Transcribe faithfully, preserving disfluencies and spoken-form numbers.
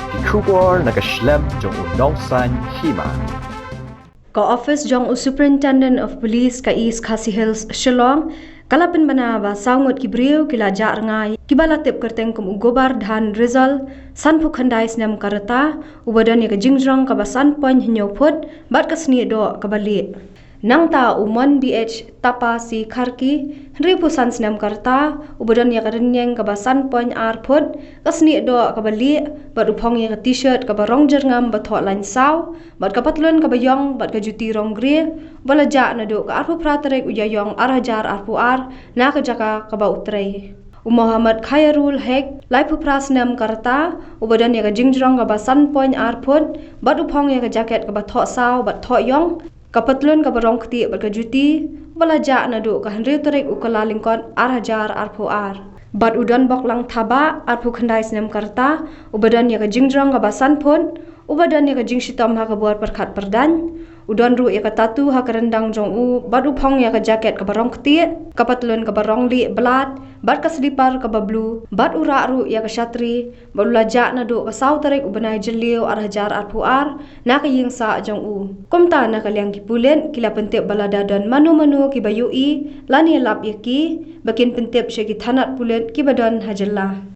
Ki khubor na ka shlem jong u Nongsaiñ Hima. Ka office jong u Superintendent of Police ka East Khasi Hills, Shillong, ka la pynbna ba saw ngut ki briew ki la jah rngai, kiba la tip kyrteng kum u Gobar Dhan Rizal, sanphew khyndai snem ka rta, uba don ïa ka jingjrong kaba san point hynñiew phut, bad ka snieh doh kaba lieh. Nangta u Mon B H Tapa C Kharki, hynriewphew san snem ka rta, uba don ïa ka rynïeng kaba san point ar phut, ka snieh doh kaba lieh, bad u phong ïa ka t-shirt kaba rong jyrngam ba thoh lain saw, bad ka patlun kaba ïong, bad ka juti rong grey, ba la jah naduh ka arphew phra tarik u Ïaïong ar hajar arphew ar, na ka jaka kaba u trei. U Mohammad Khairul Haque, laiphew phra snem ka rta, uba don ïa ka jingjrong kaba san point ar phut, bad u phong ïa ka jaket kaba thoh saw, bad thoh ïong, ka patlun kaba rong ktieh bad ka juti, ba la jah naduh ka hynriew tarik u Kyllalyngkot ar hajar arphew ar. Bad u Donboklang Thabah, arphew khyndai snem ka rta, uba don ïa ka jingjrong kaba san phut, uba don ïa ka jingshitom ha ka bor pyrkhat pyrdaiñ, u don ruh ïa ka tattoo ha ka ryndang jong u, bad u phong ïa ka jaket kaba rong ktieh, ka patlun kaba rong lieh blad, bad ka slipar kaba blue, bad u rah ruh ïa ka shatri, bad u la jah naduh ka saw tarik u bnai Jylliew ar hajar arphew ar, na ka ïing sah jong u. Kumta na ka liang ki pulit, ki la pyntip ba lada don mano mano kiba ïohi, lane lap ïa ki, ba kin pyntip sha ki thanat pulit kiba don ha jylla.